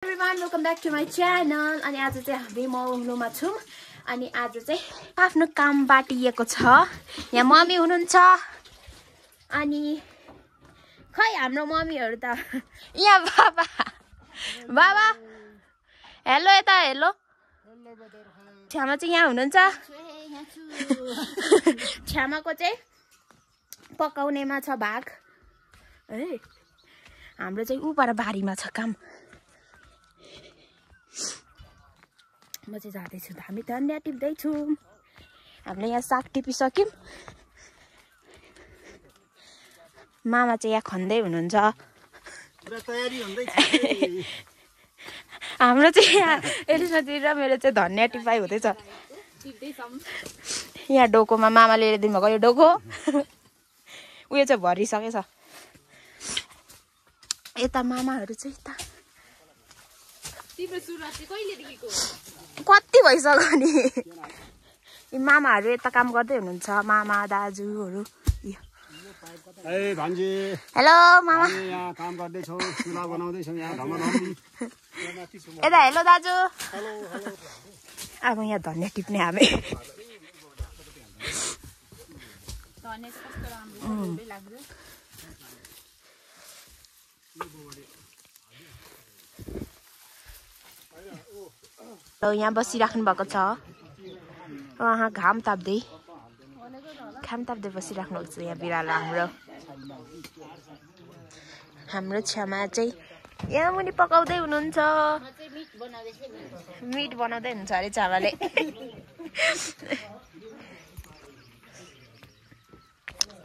Everyone, welcome back to my channel. अनि आज चाहिँ हामी मौनुमा छौं अनि आज चाहिँ आफ्नो काम बाटिएको छ। यहाँ मम्मी हुनुहुन्छ अनि खै हाम्रो मम्मीहरु त यहाँ बाबा हेलो यता हेलो छ्यामा चाहिँ यहाँ हुनुहुन्छ। छ्यामाको चाहिँ पकाउनेमा छ भाग है। हाम्रो चाहिँ उपर बारीमा छ काम। म चाहिँ जाँदैछु हामी धनिया टिप्दैछु। हामीले यहाँ साग टिपिसक्यौं। मामा चाहिँ यहाँ खन्दै हुनुहुन्छ। हाम्रो चाहिँ यहाँ एलिसनतिर र मेरो चाहिँ धनिया टिपाइ हुँदैछ। यहाँ डोकोमा मामा लिएर दिनुभएको यो डोको उयो चाहिँ भरिसकेछ। यता मामाहरू चाहिँ यता कति भइसक्यो नि। मामाहरू यता काम गर्दै हुनुहुन्छ। मामा दाजुहरू हेलो मामा यहाँ काम गर्दै छौ चुला बनाउँदै छौ यहाँ ढमढम। यता हेलो दाजु। अब यहाँ धनिया टिप्ने हामी। यहाँ बसिराख्नु भएको छ। उहाँ घाम ताप्दै बसिराख्नु भएको छ। यहाँ बिरालो हाम्रो छ्यामा चाहिँ यहाँ मुनि पकाउँदै हुनुहुन्छ। मिट बनाउँदै हुनुहुन्छ अरे छ्यामाले।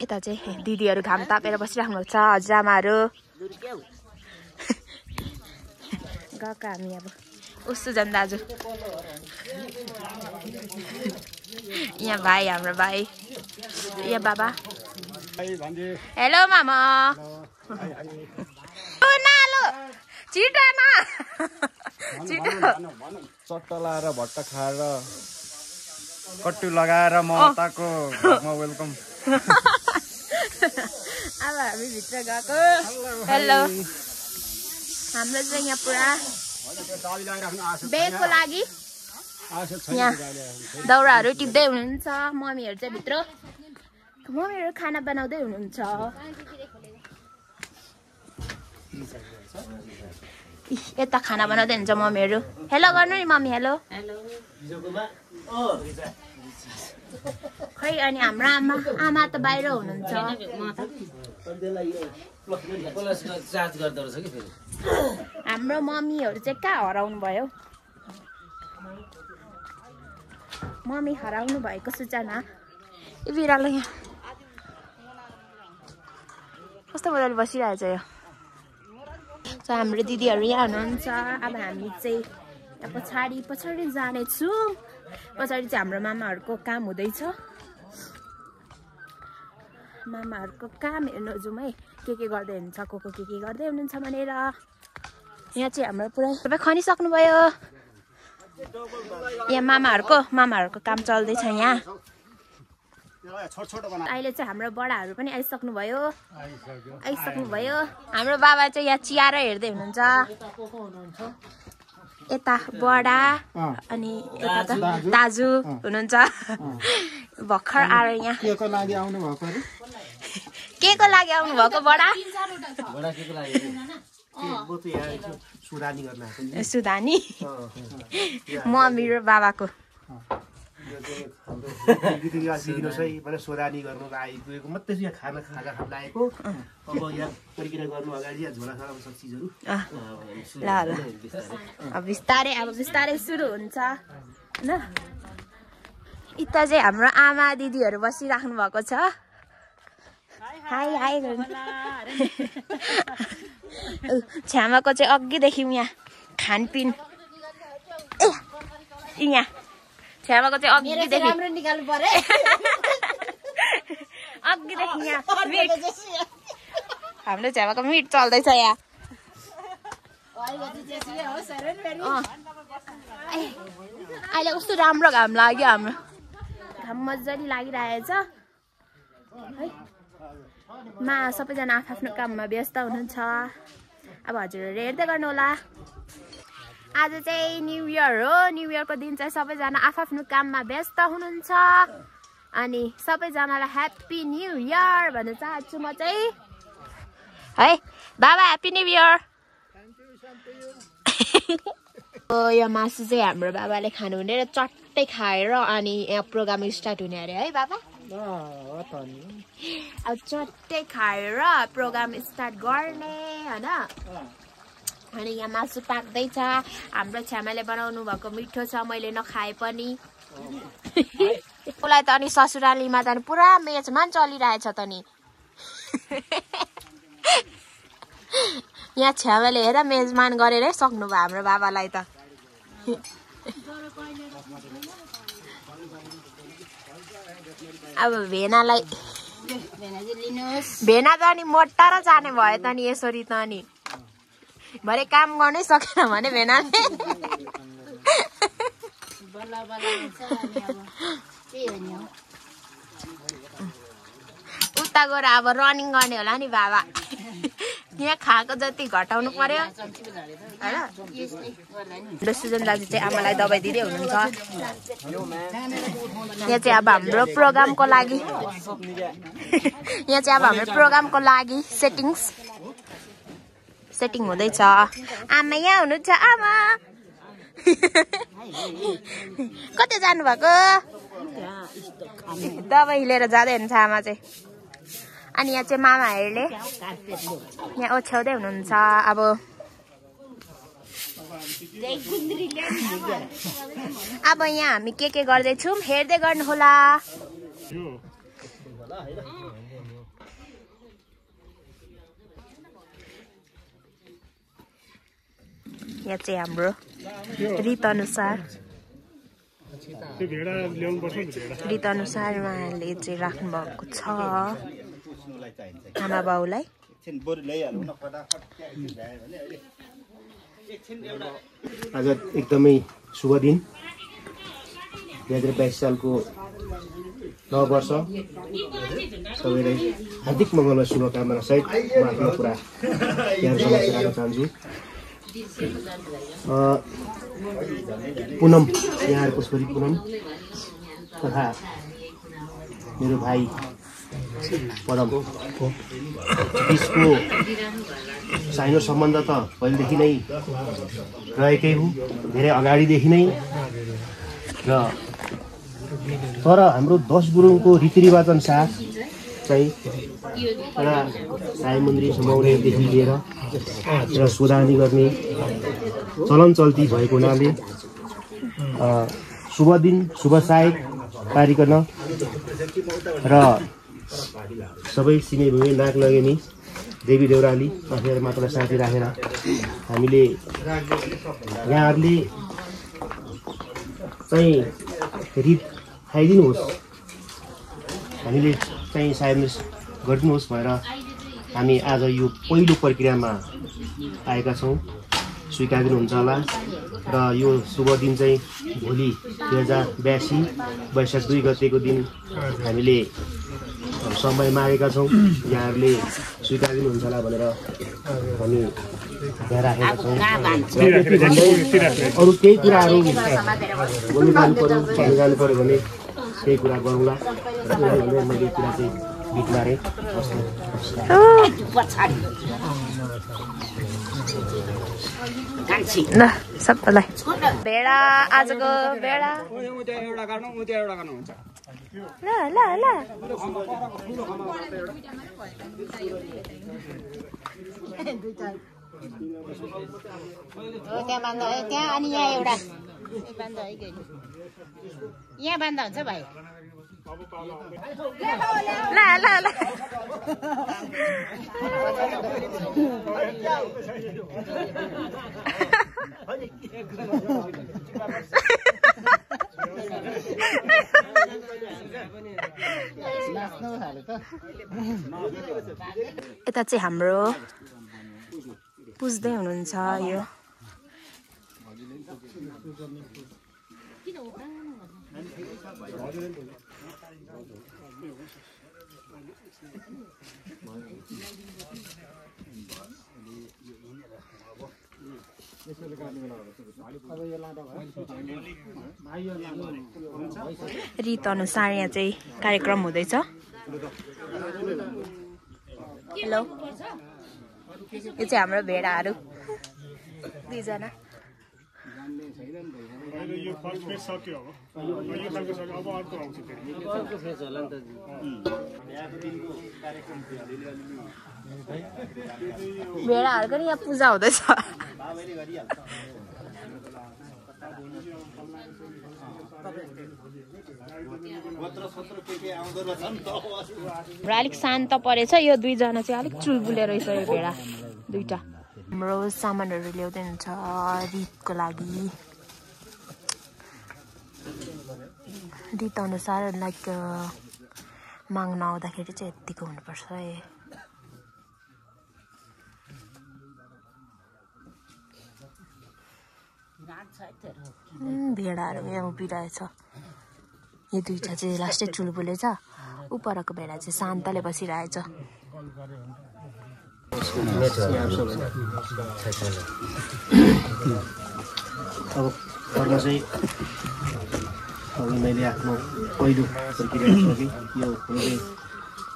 यता चाहिँ दिदीहरू घाम तापेर बसिराख्नु भएको छ। हजुरआमाहरू गएका हामी अब उस्तो जान दाजु। यहाँ भाइ हाम्रो भाइ यहाँ बाबा हेलो मामा। नालो छिटो न छिटो। चट्टा लाएर भट्टा खाएर कट्टु लगाएर ममताको घरमा वेलकम। अब हामी भित्र गएको। हेलो हाम्रो चाहिँ यहाँ पुरा बेको लागि यहाँ दाउराहरू टिप्दै हुनुहुन्छ। मम्मीहरू चाहिँ भित्र मम्मीहरू खाना बनाउँदै हुनुहुन्छ। यता खाना बनाउँदै हुन्छ मम्मीहरू। हेलो गर्नु नि मम्मी हेलो। खै अनि हाम्रो आमा त बाहिर हुनुहुन्छ। हाम्रो मम्मीहरू चाहिँ कहाँ हराउनु भयो। मम्मी हराउनु भएको सूचना। यो बिरालो यहाँ कस्तो मजाले बसिरहेछ। यो हाम्रो दिदीहरू यहाँ हुनुहुन्छ। अब हामी चाहिँ पछाडि जानेछु। पछाडि चाहिँ हाम्रो मामाहरूको काम हुँदैछ। मामाहरूको काम हेर्नु जाउँ है के गर्दै हुनुहुन्छ को के गर्दै हुनुहुन्छ भनेर। यहाँ चाहिँ हाम्रो पुरै सबै खनिसक्नुभयो। यहाँ मामाहरूको काम चल्दैछ। यहाँ अहिले चाहिँ हाम्रो बडाहरू पनि आइसक्नुभयो। हाम्रो बाबा चाहिँ यहाँ चिया हेर्दै हुनुहुन्छ। यता बडा अनि यता त दाजु हुनुहुन्छ। भर्खर आएर यहाँ के को लागि आउनु भएको बडा सुधानी मम्मी र बाबाको सोधानी गर्नु आइपुगेको मात्रै खाना खान आएको। अब यहाँ परिक्रिया गर्नु अगाडि झोला सब चिजहरू ल अब बिस्तारै सुरु हुन्छ हैन। यता चाहिँ हाम्रो आमा दिदीहरू बसिराख्नु भएको छ। हाई छ्यामाको चाहिँ अघिदेखि यहाँ खानपिन यहाँ छ्यामाको चाहिँ अघिदेखि यहाँ मिट हाम्रो छ्यामाको मिट चल्दैछ। यहाँ अहिले कस्तो राम्रो घाम लाग्यो। हाम्रो घाम मजाले लागिरहेछ है। सबैजना आफ्नो काममा व्यस्त हुनुहुन्छ। अब हजुरहरूले हेर्दै गर्नु होला। आज चाहिँ न्यू इयर हो। न्यू इयरको दिन चाहिँ सबैजना आफ्नो काममा व्यस्त हुनुहुन्छ अनि सबैजनालाई ह्याप्पी न्यू इयर भन्न चाहन्छु म चाहिँ। है बाबा ह्याप्पी न्यू इयर। यो मासु चाहिँ हाम्रो बाबाले खानुहुने र चट्टै खाएर अनि यहाँ प्रोग्राम स्टार्ट हुने अरे है बाबा। अब चट्टै खाएर प्रोग्राम स्टार्ट गर्ने होइन। अनि यहाँ मासु पाक्दैछ। हाम्रो छ्यामाले बनाउनु भएको मिठो छ, मैले नखाए पनि। उसलाई त अनि ससुरालीमा त पुरा मेजमान चलिरहेछ त नि। यहाँ छ्यामाले हेर मेजमान गरेरै सक्नुभयो हाम्रो बाबालाई त। अब भेनालाई भेना त अनि मोटा र जाने भयो त नि यसरी त नि। भरे काम गर्नै सकेन भने भेनाले उता गएर अब रनिङ गर्ने होला नि बाबा। यहाँ खाएको जति घटाउनु पर्यो होइन। सुजन दाजु चाहिँ आमालाई दबाई दिँदै हुनुहुन्छ। यहाँ चाहिँ अब हाम्रो प्रोग्रामको लागि सेटिङ हुँदैछ। आमा यहाँ हुनुहुन्छ आमा। कतै जानु भएको? दबाई लिएर जाँदै हुनुहुन्छ आमा चाहिँ। अनि यहाँ चाहिँ मामाहरूले यहाँ ओछ्याउँदै हुनुहुन्छ। अब यहाँ हामी के गर्दैछौँ हेर्दै गर्नुहोला। यहाँ चाहिँ हाम्रो रीत अनुसार उहाँहरूले चाहिँ राख्नु भएको छ आमा बाउलाई। आज एकदमै शुभ दिन। 2022 सालको नव वर्ष सबैलाई हार्दिक मङ्गलमय शुभकामना सहित म आफ्नो कुरा यहाँहरूसँग राख्न चाहन्छु। पुनम यहाँहरूको छोरी पुनम तथा मेरो भाइ पदम बिचको साइनो सम्बन्ध त पहिलेदेखि नै रहेकै हो, धेरै अगाडिदेखि नै। र तर हाम्रो 10 गुरुङको रीतिरिवाज अनुसार चाहिँ एउटा साई मन्दिर समाउनेदेखि लिएर र सोधानी गर्ने चलन चल्ती भएको हुनाले शुभ दिन शुभ साई पारिकन र सबै सिमे भूमि नाक लगेनी देवी देउराली राखेर मात्र साथी राखेर हामीले यहाँहरूले चाहिँ रित खाइदिनुहोस्, हामीले चाहिँ सायद गरिदिनुहोस् भनेर हामी आज यो पहिलो प्रक्रियामा आएका छौँ। स्वीकारिदिनुहुन्छ होला। र यो शुभ दिन चाहिँ भोलि 2082 वैशाख 2 गतेको दिन हामीले समय मागेका छौँ। यहाँहरूले स्वीकारिदिनुहुन्छ होला भनेर हामी यहाँ राखेका छौँ। अरू केही कुराहरू बोल्नु जानु पऱ्यो भने केही कुरा गरौँला। मैले कुरा चाहिँ बिट मारेँ। ल सबैलाई भेडा आजको भेडा ल ल ल त्यहाँ बान्दा त्यहाँ अनि यहाँ एउटा यहाँ बान्दा हुन्छ भाइ। ल ल ल यता चाहिँ हाम्रो पुज्दै हुनुहुन्छ। यो रीत अनुसार यहाँ चाहिँ कार्यक्रम हुँदैछ। हेलो, यो चाहिँ हाम्रो भेडाहरू दुईजना। भेडाहरूको नि यहाँ पूजा हुँदैछ। अलिक शान्त परेछ। यो दुईजना चाहिँ अलिक चुलबुले रहेछ यो भेडा दुईटा। हाम्रो सामानहरू ल्याउँदै हुन्छ रीतको लागि। रीत अनुसार लाइक माग्न आउँदाखेरि चाहिँ यत्तिको हुनुपर्छ है। भेडाहरू यहाँ उभिरहेछ। यो दुईटा चाहिँ लास्टै चुलबुले छ। उपरको भेडा चाहिँ शान्तले बसिरहेछ। अब घरमा चाहिँ मैले आफ्नो पहिलो प्रक्रिया सकेँ। यो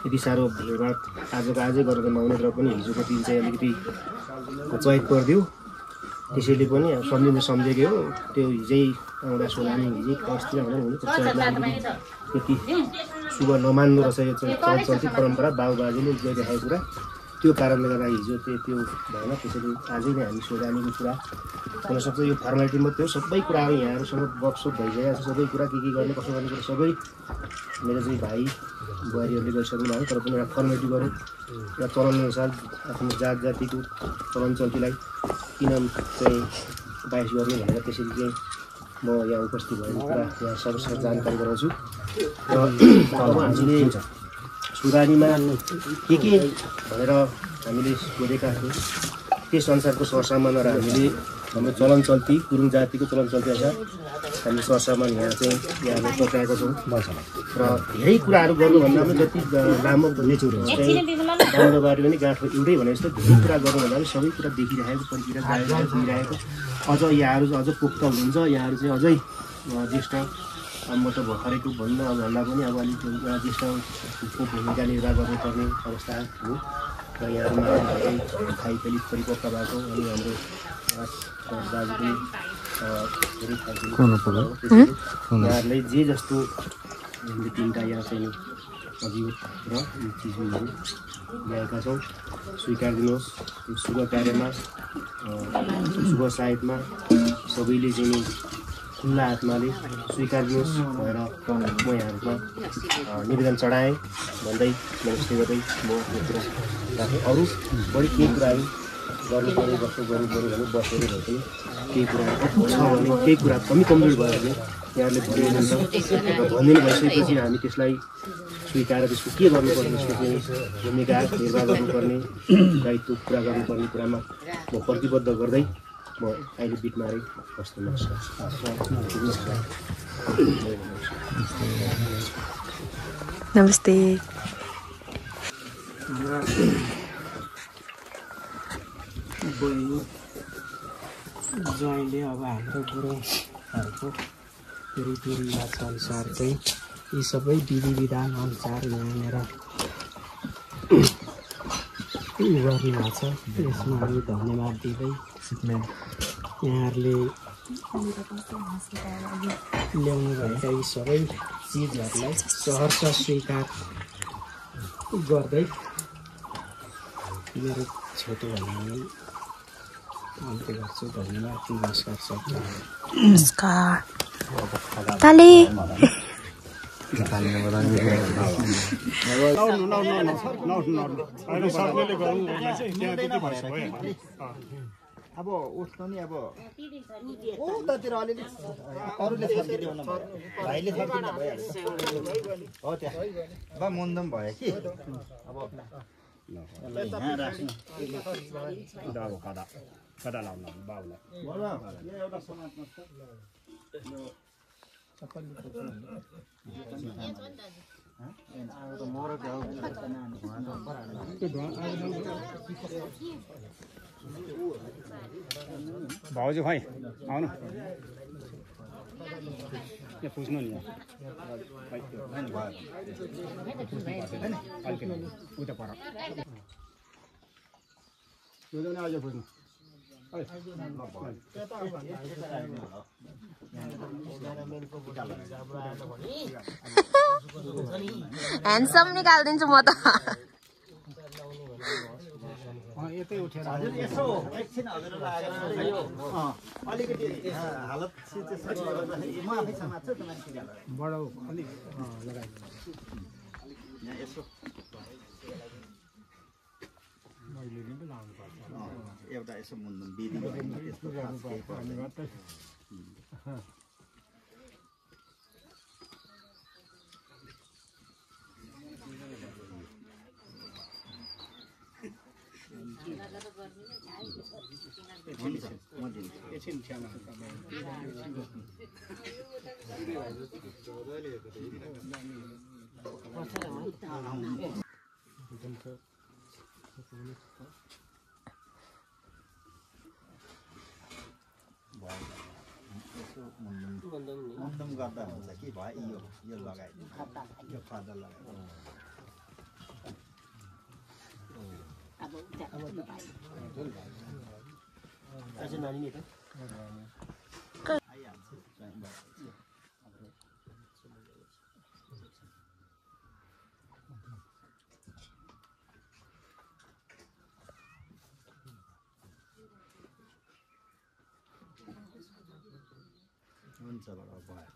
यति साह्रो भिडभाड आजको आजै गरेर नहुने तर पनि हिजोको दिन चाहिँ अलिकति चैत परिदियो। त्यसैले पनि सम्झेकै हो। त्यो हिजै आउँदा सोलामी हिजै अस्ति आउँदा हुने त्यति शुभ नमान्नु रहेछ। यो चलती परम्परा बाबुबाजेले जो देखाएको कुरा त्यो कारणले गर्दा हिजो त्यो भएन। त्यसैले आजै नै हामी सोलामीको कुरा हुनसक्छ। यो फर्मालिटी मात्रै हो। सबै कुराहरू यहाँहरूसँग गफसप भइसकेको छ। सबै कुरा के गर्ने कसो गर्ने कुरा सबै मेरो चाहिँ भाइ बुहारीहरूले गरिसक्नु भएको। तर पनि एउटा फर्मालिटी गऱ्यो। एउटा चलनअनुसार आफ्नो जात जातिको चलन चल्तीलाई किन चाहिँ बाहिर गर्ने भनेर त्यसरी चाहिँ म यहाँ उपस्थित भएको कुरा यहाँ सबैसँग जानकारी गराउँछु। र अब हामीले सुधारीमा के भनेर हामीले सोधेका थियौँ। त्यस अनुसारको सरसामानहरू हामीले हाम्रो चलन चल्ती गुरुङ जातिको चलन चल्ती अनुसार हामीले सरसामान यहाँ चाहिँ यहाँले पकाएको छौँ। र धेरै कुराहरू गर्नुभन्दा पनि जति लामो राम्रो बारी पनि गाँठो एउटै भने जस्तो धेरै कुरा गर्नुभन्दा पनि सबै कुरा देखिरहेको प्रक्रिया दिइरहेको। अझ यहाँहरू अझ पोख्त हुनुहुन्छ। यहाँहरू चाहिँ अझै ज्येष्ठ म त भर्खरैको भन्नु भन्दा पनि अब अलिक ज्येष्ठको भूमिका निर्वाह गर्नुपर्ने अवस्था हो। र यहाँहरूमा खाइखेली परिपक्व भएको अनि हाम्रो दाजु पनि धेरै खाइखेली यहाँहरूले जे जस्तो हामीले तिनवटा यहाँ चाहिँ सजीव र चिजहरू ल्याएका छौँ। स्वीकार दिनुहोस्। यो शुभ कार्यमा शुभ सायदमा सबैले चाहिँ खुल्ला आत्माले स्वीकार दिनुहोस् भनेर म यहाँहरूमा निवेदन चढाएँ भन्दै नमस्ते गर्दै म यो कुरा राखेँ। अरू बढी केही कुराहरू गर्नु पऱ्यो जस्तो गर्नु पऱ्यो भने बसेर भए पनि केही कुराहरू छ भने केही कुरा कमी कमजोर भयो भने यहाँहरूले भनिदिनुहुन्छ र भनिदिनु भइसकेपछि हामी त्यसलाई स्वीकार त्यसको के गर्नुपर्ने त्यसको चाहिँ भूमिका निर्वाह गर्नुपर्ने दायित्व पुरा गर्नुपर्ने कुरामा म प्रतिबद्ध गर्दै म अहिले बिट मारे हस्त। नमस्ते। ज्वाइँले अब हाम्रो गुरुङहरूको रीतिरिवाज अनुसार चाहिँ यी सबै विधि विधान अनुसार यहाँनिर गर्नुभएको छ। यसमा हामी धन्यवाद दिँदै यहाँहरूले ल्याउनु भएका यी सबै चिजहरूलाई सहर्ष स्वीकार गर्दै मेरो छोटो भनाइ अन्त्य गर्छु। धन्यवाद। नमस्कार सबैलाई। नमस्कार। ताली अब उठ्नु नि अब उतातिर अलिअलि अरूले थर्किदिउनु भाइले थर्किँदा भइहाल्छ। हो त्यहाँ अब मुन्दम भयो कि अब यहाँ राख्नु कता लाउनु बाबुलाई एउटा समाजमा छ। भाउजू खै आउनु यहाँ पुज्नु नि उता पर आज पुज्नु ह्यान्डसम निकालिदिन्छु म त यतै उठेर यसो एकछिन हजुरलाई अलिकति हालत म आफै समात्छु तपाईँ बढाउ अलिक लगाइदिनु यहाँ यसो मैले पनि लाउनु पर्छ एउटा यसो मुन्नु बिदी यस्तो खास केही पर्दैन एकछिन छ्यामा मुन्दम गर्दा हुन्छ कि भयो यो लगाइदिनु यो फादर लगाइदिनु आज नानी नि त हुन्छ बडा भयो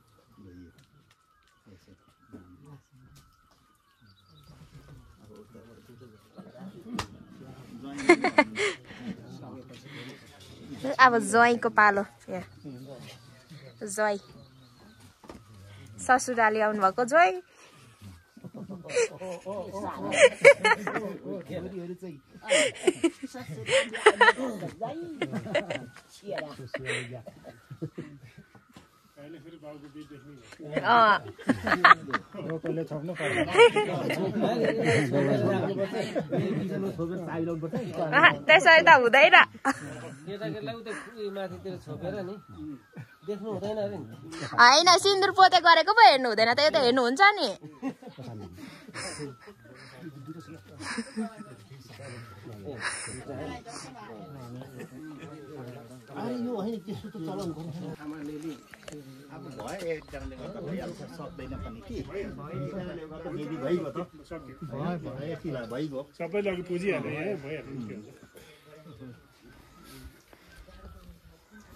अब ज्वाइँको पालो ज्वाइँ ससुराली आउनु भएको ज्वाइँ त्यसरी त हुँदैन होइन सिन्दुर पोते गरेको पो हेर्नु हुँदैन त यो त हेर्नुहुन्छ नि अब भयो एकजनाले गर्दा भइहाल्छ सक्दैन पनि कि एकजनाले गर्दा बिदी भइगयो त भइगयो सबैले अघि पुजिहाल्यो भइहाल्यो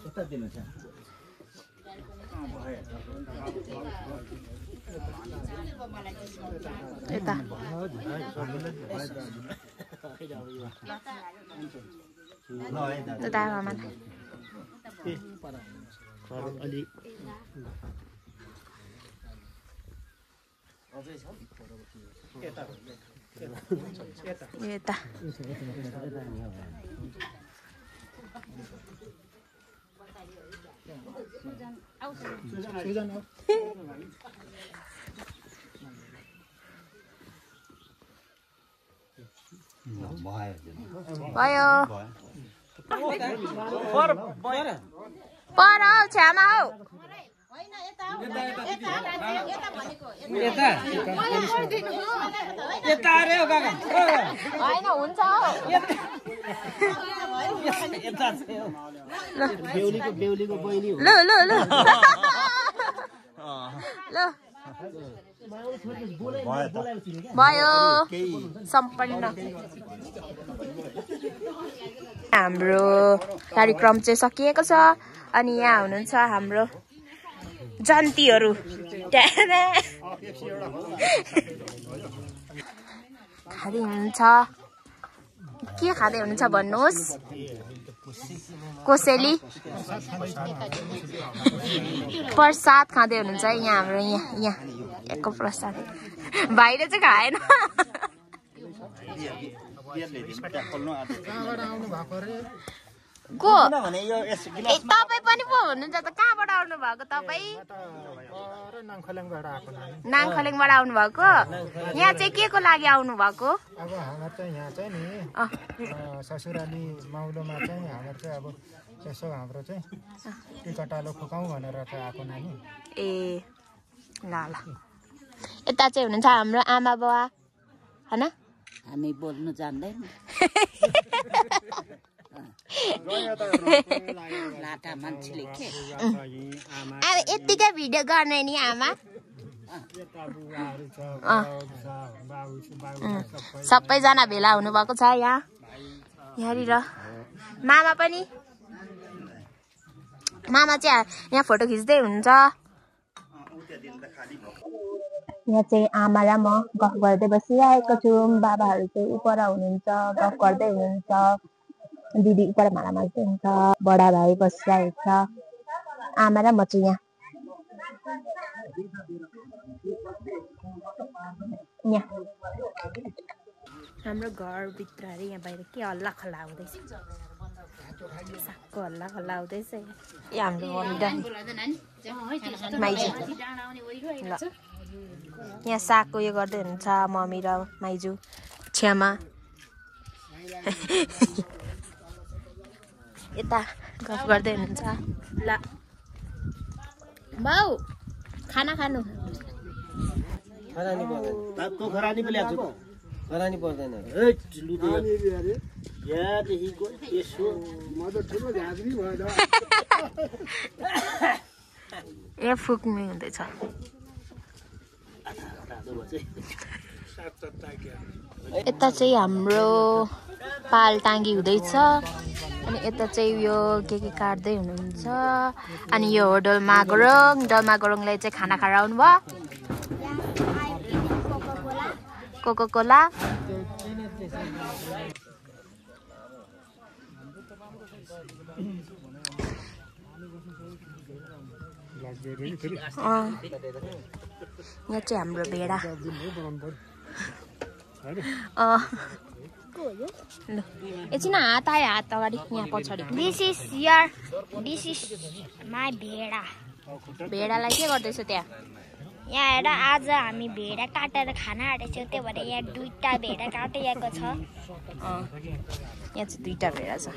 यता दिनु छ यता दामा अलि यता भयो पर हौ छ्यामा हौ होइन हुन्छ हौ बेहुलीको बहिनी ल ल ल ल भयो सम्पन्न हाम्रो कार्यक्रम चाहिँ सकिएको छ अनि यहाँ हुनुहुन्छ हाम्रो जन्तीहरू खाँदै हुनुहुन्छ के खाँदै हुनुहुन्छ भन्नुहोस् कोसेली प्रसाद खाँदै हुनुहुन्छ यहाँ हाम्रो यहाँको प्रसाद भाइले चाहिँ खाएन को तपाईँ पनि पो हुनुहुन्छ त कहाँबाट आउनु भएको तपाईँ? नाङखोलेङबाट आएको नानी। नाङखोलेङबाट आउनु भएको? यहाँ चाहिँ के को लागि आउनु भएको? अब हाम्रो चाहिँ यहाँ चाहिँ नि ससुराली माउलोमा चाहिँ हाम्रो चाहिँ अब यसो हाम्रो चाहिँ टिकटालो फुकाउँ भनेर चाहिँ आएको नानी। ए ल ल। यता चाहिँ हुनुहुन्छ हाम्रो आमा बुवा हैन? हामी बोल्नु जान्दैन। लाटा मान्छेले के अब यतिकै भिडियो गर्ने नि आमा। सबैजना भेला हुनुभएको छ यहाँ यहाँनिर। मामा पनि, मामा चाहिँ यहाँ फोटो खिच्दै हुनुहुन्छ। यहाँ चाहिँ आमा र म गफ गर्दै बसिरहेको छु। बाबाहरू चाहिँ उपर हुनुहुन्छ, गफ गर्दै हुनुहुन्छ। दिदी उपर भाँडा माझ्दै हुन्छ। बडा भाइ बसिरहेको छ। आमा र म चाहिँ यहाँ हाम्रो घरभित्र अरे यहाँ बाहिर के हल्ला खल्ला हुँदैछ? सागको हल्ला खल्ला हुँदैछ। ए हाम्रो माइजू ल यहाँ सागको उयो गर्दै हुनुहुन्छ मम्मी र माइजू छ्यामा। यता गफ गर्दै हुनुहुन्छ। ल बाउ खाना खानु। खरानी पनि ल्याएको छु। खरानी पर्दैन। यहाँदेखिको यसो म त ठुलो झाँक्री भयो। ए फुक्ने हुँदैछ। यता चाहिँ हाम्रो पाल टाङ्गी हुँदैछ। अनि यता चाहिँ यो के काट्दै हुनुहुन्छ। अनि यो हो डोल्मा गुरुङ। डोल्मा गुरुङले चाहिँ खाना खाएर आउनुभयो। Coca Cola. यहाँ चाहिँ हाम्रो भेडा। एकछिन हात आयो, हात अगाडि यहाँ पछाडि। दिस इज माई भेडा। भेडालाई के गर्दैछ त्यहाँ? यहाँ हेर, आज हामी भेडा काटेर खाना आँटेछौँ। त्यही भएर यहाँ 2टा भेडा काटिएको छ। यहाँ चाहिँ 2टा भेडा छ।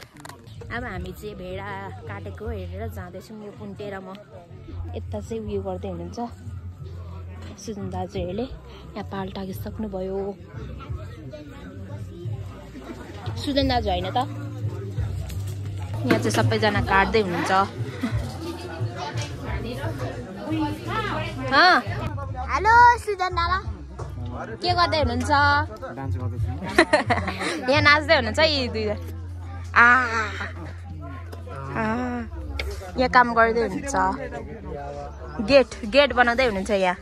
अब हामी चाहिँ भेडा काटेको हेरेर जाँदैछौँ। यो पुन्टेर म यता चाहिँ उयो गर्दै हुनुहुन्छ सुजन दाजुहरूले। यहाँ पाल टागिसक्नुभयो। सुजन दाजु होइन त। यहाँ चाहिँ सबैजना काट्दै हुनुहुन्छ। हेलो सुजन दादा, के गर्दै हुनुहुन्छ? यहाँ नाच्दै हुनुहुन्छ यी 2जना। यहाँ काम गर्दै हुनुहुन्छ। गेट बनाउँदै हुनुहुन्छ यहाँ।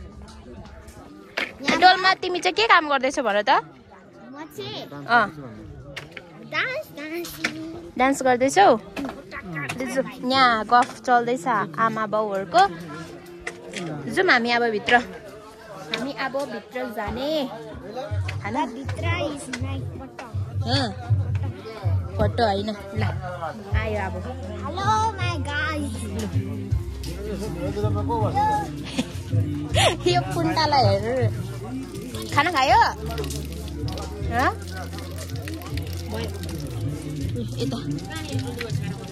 डोलमा तिमी चाहिँ के काम गर्दैछौ भन त? डान्स गर्दैछौ? यहाँ गफ चल्दैछ आमा बाउहरूको। जाउँ हामी अब भित्र। हामी अब भित्र जाने। फोटो होइन ल आयो अब। Hello my guys. यो पुन्टालाई हेर। खाना खायो? यता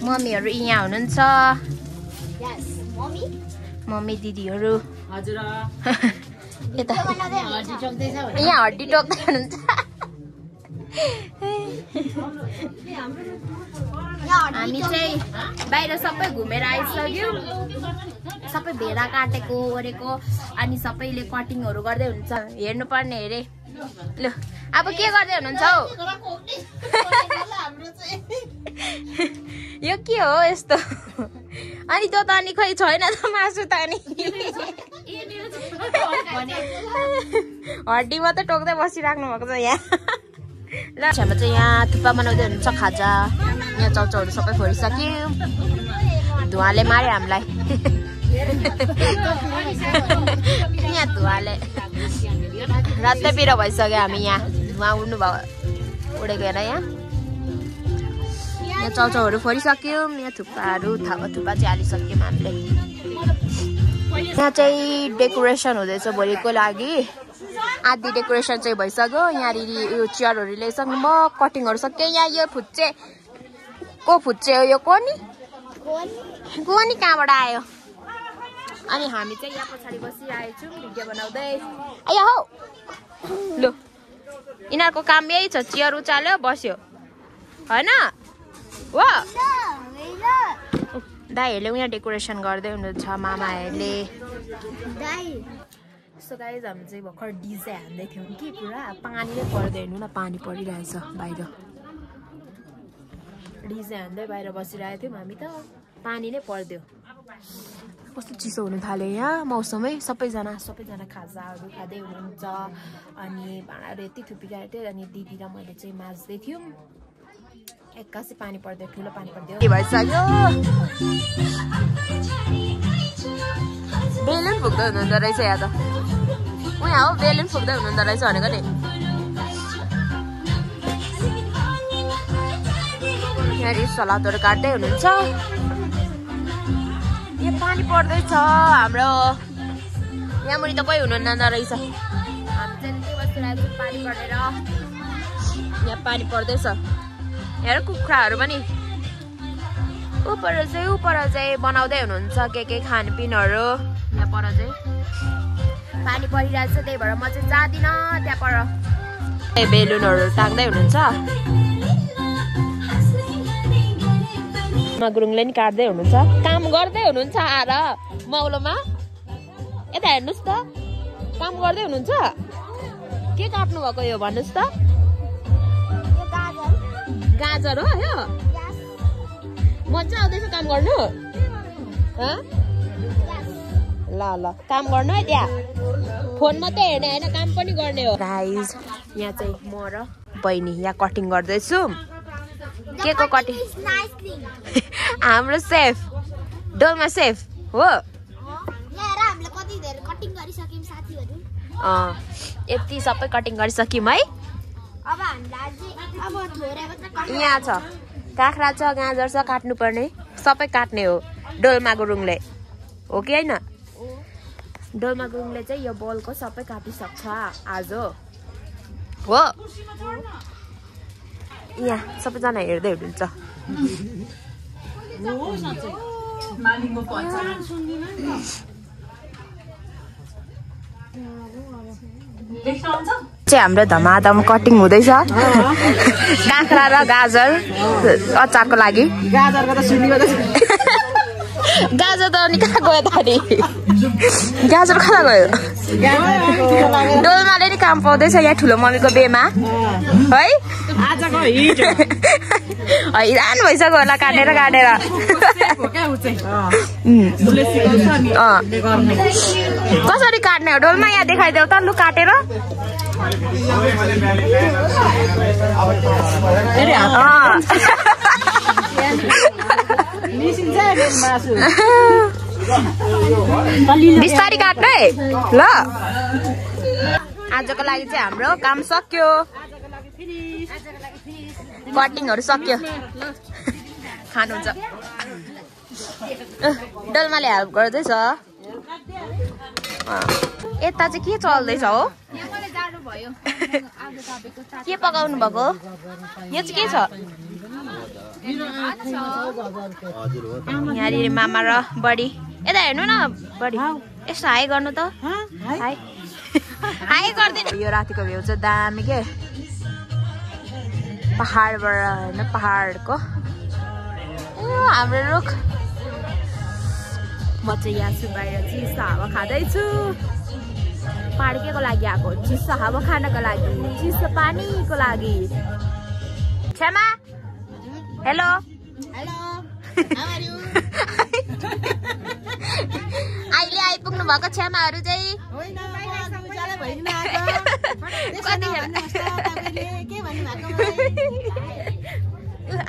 मम्मीहरू यहाँ हुनुहुन्छ। मम्मी दिदीहरू यता यहाँ हड्डी टोक्दै हुनुहुन्छ। हामी चाहिँ बाहिर सबै घुमेर आइसक्यौँ। सबै भेडा काटेको ओरेको अनि सबैले कटिङहरू गर्दै हुन्छ। हेर्नुपर्ने अरे। ल अब के गर्दै हुनुहुन्छ हौ? यो के हो यस्तो? अनि त्यो त अनि खै छैन त मासु त अनि। हड्डी मात्रै टोक्दै बसिराख्नु भएको छ यहाँ। ल छेउमा चाहिँ यहाँ थुक्पा बनाउँदै हुनुहुन्छ खाजा। यहाँ चाउचाउहरू सबै फोडिसक्यो। धुवाले मार्यो हामीलाई। यहाँ धुवाले रातै पिरो भइसक्यो। हामी यहाँ धुवा उड्नु भयो, उडेको हेर। यहाँ चाउचाउहरू फोडिसक्यौँ। यहाँ थुक्पाहरू थुक्पा चाहिँ हालिसक्यौँ हामीले। यहाँ चाहिँ डेकोरेसन हुँदैछ भोलिको लागि आधी डेकोरेसन चाहिँ भइसक्यो यहाँनिर यो चेयरहरू ल्याइसक्नु भयो कटिङहरू सक्यो यहाँ यो फुच्चे को फुच्चे हो यो कोनी कोनी कहाँबाट आयो अनि हामी चाहिँ यहाँ पछाडि बसिरहेको छौँ भिडियो बनाउँदै आयो हौ लु यिनीहरूको काम यही छ चेयर उचाल्यो बस्यो होइन हो दाइहरूले उहाँ डेकोरेसन गर्दै हुनुहुन्छ मामाहरूले सो गाइज हामी चाहिँ भर्खर डिजे हान्दै थियौँ कि पुरा पानी नै पर्दैन हेर्नु न पानी परिरहेछ बाहिर डिजे हान्दै बाहिर बसिरहेको थियौँ हामी त पानी नै पर्दियो कस्तो चिसो हुनु थाल्यो यहाँ मौसमै सबैजना खाजाहरू खाँदै हुनुहुन्छ अनि भाँडाहरू यति थुपिरहेको थियो अनि दिदी र मैले चाहिँ माझ्दै थियौँ एक्कासी पानी पर्दै ठुलो पानी पर्दै भइसक्यो बेलुन फुक्दै हुनुहुँदो रहेछ यहाँ त उहाँ हो बेलुन फुक्दै हुनुहुँदो रहेछ भनेको नि यहाँ सलादहरू काट्दै हुनुहुन्छ यहाँ पानी पर्दैछ हाम्रो यहाँ मुनि त कोही हुनुहुन्न रहेछ हामी चाहिँ बसिरहेको छौँ पानी परेर यहाँ पानी पर्दैछ हेर कुखुराहरू पनि उपर चाहिँ बनाउँदै हुनुहुन्छ के खानपिनहरू यहाँ पर चाहिँ पानी परिरहेको छ त्यही भएर म चाहिँ जाँदिनँ त्यहाँ पर बेलुनहरू टाङ्दै हुनुहुन्छ गुरुङले नि काट्दै हुनुहुन्छ काम गर्दै हुनुहुन्छ आएर मौलोमा यता हेर्नुहोस् त काम गर्दै हुनुहुन्छ के काट्नु भएको यो भन्नुहोस् त गाजर हो यो मजा आउँदैछ काम गर्नु ल काम गर्नु है त्यहाँ फोन मात्रै हेर्ने होइन काम पनि गर्ने हो गाइज यहाँ चाहिँ म र बहिनी यहाँ कटिङ गर्दैछु के को कटिङ हाम्रो सेफ डोलमा सेफ हो यति सबै कटिङ गरिसक्यौँ है यहाँ छ काँक्रा छ गाजर छ काट्नुपर्ने सबै काट्ने हो डोल्मा गुरुङले हो कि होइन डोल्मा गुरुङले चाहिँ यो बलको सबै काटिसक्छ आज हो यहाँ सबैजना हेर्दै हुनुहुन्छ चाहिँ हाम्रो धमाधम कटिङ हुँदैछ काँक्रा र गाजर अचारको लागि गाजर त अनि कहाँ गयो त अनि गाजर कहाँ गयो डोल्माले नि काम पाउँदैछ यहाँ ठुलो मम्मीको बेमा है हैरान भइसक्यो होला काटेर कसरी काट्ने हो डोलमा यहाँ देखाइदेऊ त लु काटेर बिस्तारी काट्नु है ल आजको लागि चाहिँ हाम्रो काम सक्यो कटिङहरू सक्यो खानुहुन्छ डोल्माले हेल्प गर्दैछ यता चाहिँ के चल्दैछ हो के पकाउनु भएको यो चाहिँ के छ यहाँनिर मामा र बडी यता हेर्नु न बडी यस्तो हाई गर्नु त हाई हाई गरिदिनु यो रातिको भ्यू चाहिँ दामी के पहाडबाट होइन पहाडको हाम्रो रुख म चाहिँ यहाँ छु बाहिर चिसो हावा खाँदैछु पहाड के को लागि आएको चिसो हावा खानको लागि चिसो पानीको लागि क्षमा हेलो अहिले आइपुग्नु भएको क्षमाहरू चाहिँ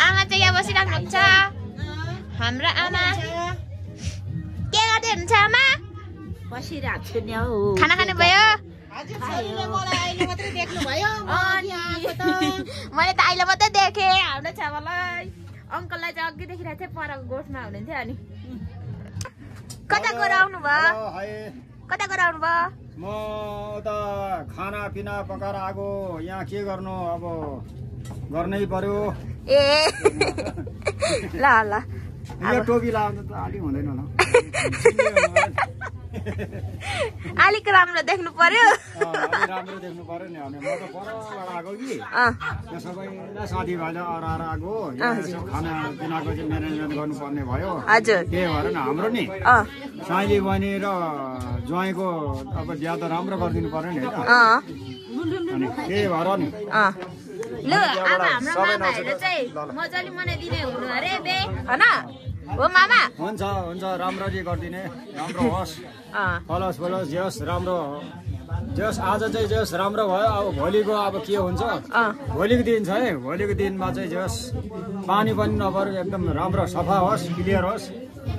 आमा चाहिँ यहाँ बसिराख्नु हुन्छ हाम्रो आमा के गर्दै हुनुहुन्छ आमा बसिरहेको छु नि हौ खाना खानु भयो मैले त अहिले मात्रै देखेँ हाम्रो छ्यामालाई अङ्कललाई चाहिँ अघि देखिरहेको थिएँ परको गोठमा हुनुहुन्थ्यो अनि कता गएर आउनु भयो कता गएर आउनु भयो म उता खाना पिना पकाएर आएको यहाँ के गर्नु अब गर्नै पर्यो ए ल ल यो टोपी लाउँदा त अलि हुँदैन होला अलिक राम्रो देख्नु पर्यो अलि राम्रो देख्नु पर्यो नि हामी म त परबाट आएको कि यहाँ सबैलाई साथीभाइलाई अराएर आएको यहाँ यसो खाना पिनाको चाहिँ म्यानेजमेन्ट गर्नुपर्ने भयो हजुर त्यही भएर नि हाम्रो नि साइली बहिनी र ज्वाइँको अब बिहा त राम्रो गरिदिनु पर्यो नि होइन अनि त्यही भएर नि ल अब हाम्रो मामाहरूले चाहिँ मजाले मनाइदिने हुनु अरे बे हैन हो मामा हुन्छ हुन्छ राम्ररी गरिदिने राम्रो होस् फलोस् जेस् राम्रो जेस् आज चाहिँ जेस् राम्रो भयो अब भोलिको अब के हुन्छ भोलिको दिन छ है भोलिको दिनमा चाहिँ जेस् पानी पनि नपऱ्यो एकदम राम्रो सफा होस् क्लियर होस्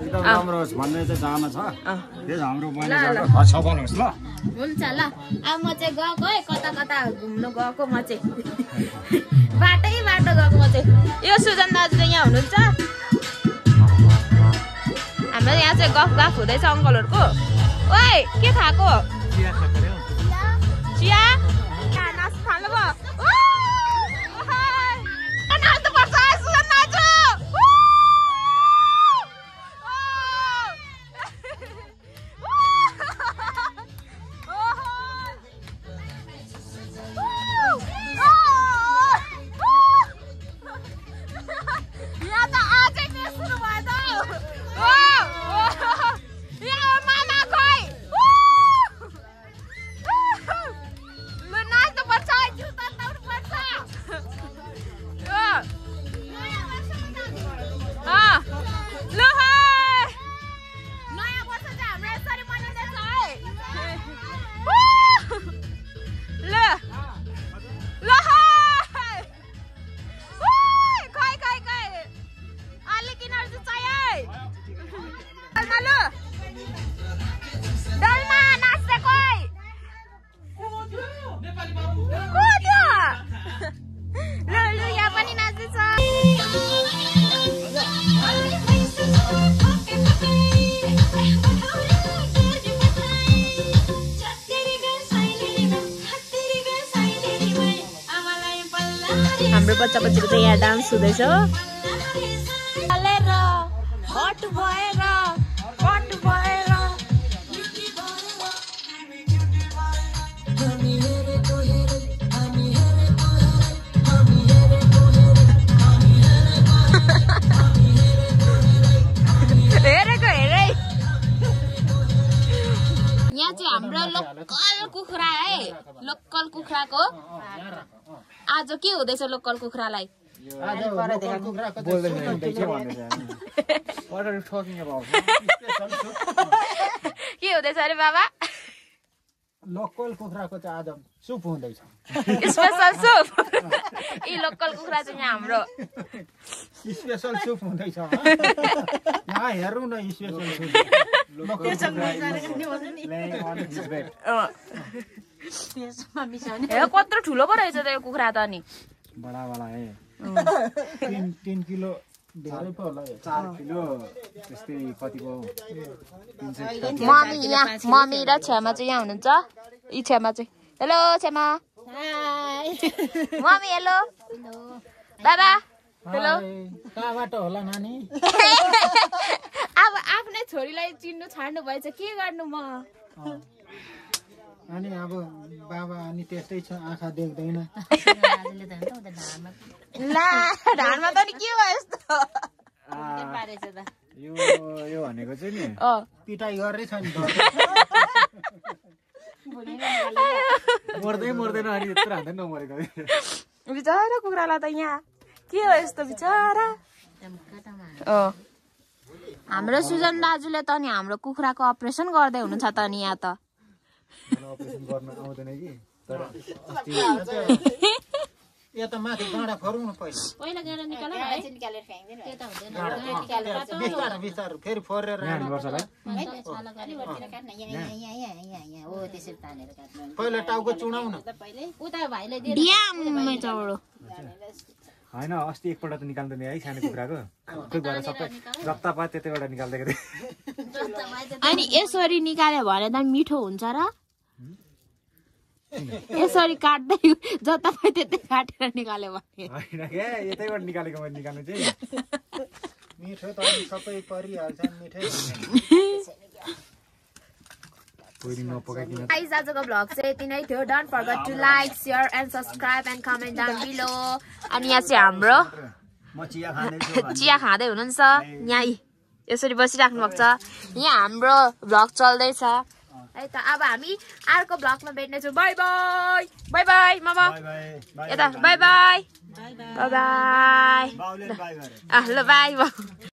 एकदम राम्रो होस् भन्ने चाहिँ चाहना छ त्यही हाम्रो बहिनी सफा होस् ल हुन्छ ल अब म चाहिँ गएको है कता कता घुम्नु गएको म चाहिँ बाटो गएको म चाहिँ यो सुजन दाजु चाहिँ यहाँ हुनुहुन्छ हाम्रो यहाँ चाहिँ गफ हुँदैछ अङ्कलहरूको ओइ के खाएको चिया नाच्नु थाल्नु भयो नाच्नुपर्छ सुजन दाजु हाम्रो बच्चा-बच्चीको चाहिँ यहाँ डान्स हुँदैछ यहाँ चाहिँ हाम्रो लोकल कुखुरा है लोकल कुखुराको आज के हुँदैछ लोकल कुखुरालाई के हुँदैछ अरे बाबा लोकल कुखुराको चाहिँ आज सुप हुँदैछ स्पेशल सुप यी लोकल कुखुरा चाहिँ यहाँ हाम्रो स्पेशल सुप हुँदैछ यहाँ हेरौँ न स्पेशल सुप कत्रो ठुलो पो रहेछ त यो कुखुरा त अनि बडा बडा है 3 किलो धेरै पो होला 4 किलो त्यस्तै कतिको मम्मी र छेमा चाहिँ यहाँ हुनुहुन्छ यी छेमा चाहिँ हेलो छेमा मम्मी हेलो बाबा हेलो कहाँबाट होला नानी अब आफ्नै छोरीलाई चिन्नु छाड्नु भएछ के गर्नु म अनि अब बाबा अनि त्यस्तै छ आँखा देख्दैन ला ढाडमा त नि के भयो यस्तो यो भनेको चाहिँ नि पिटाइ गर्दै छ नि मर्दैन अनि यत्रो हान्दै नमरेको बिचरा कुखुरालाई त यहाँ के हो यस्तो बिचरा हाम्रो सुजन दाजुले त नि हाम्रो कुखुराको अपरेसन गर्दै हुनुहुन्छ त नि यहाँ त अपरेसन गर्न आउँदैन कि तर यो त माथि गाडा फरौँ न पहिला गाडा निकालेर निकालेर फ्याङ्दैन त्यो त हुँदैन बिस्तार बिस्तार फेरि फोरेर राख्नुपर्छ होला हो त्यसरी तानेर काट्नु पहिला टाउको चुडाउ न उता भाइले डियाम चौडो होइन अस्ति एकपल्ट त निकाल्दैन है सानो कुखुराको खोइ भएर सबै जता पाए त्यतैबाट निकाल्दै गरे अनि यसरी निकाल्यो भने त मिठो हुन्छ र यसरी काट्दै जता पाए त्यतै काटेर निकाल्यो भने होइन के यतैबाट निकालेको मैले निकाल्नु चाहिँ मिठो त सबै परिहाल्छ मिठै गाइस आजको भ्लग चाहिँ यति नै थियो don't forget to like share and subscribe and comment down below अनि यहाँ चाहिँ हाम्रो चिया खाँदै हुनुहुन्छ यहाँ यसरी बसिराख्नु भएको छ यहाँ हाम्रो भ्लग चल्दैछ है त अब हामी अर्को भ्लगमा भेट्नेछौँ बाई बाई बाई बाई मामा यता बाई बाई बाई बाई ल बाई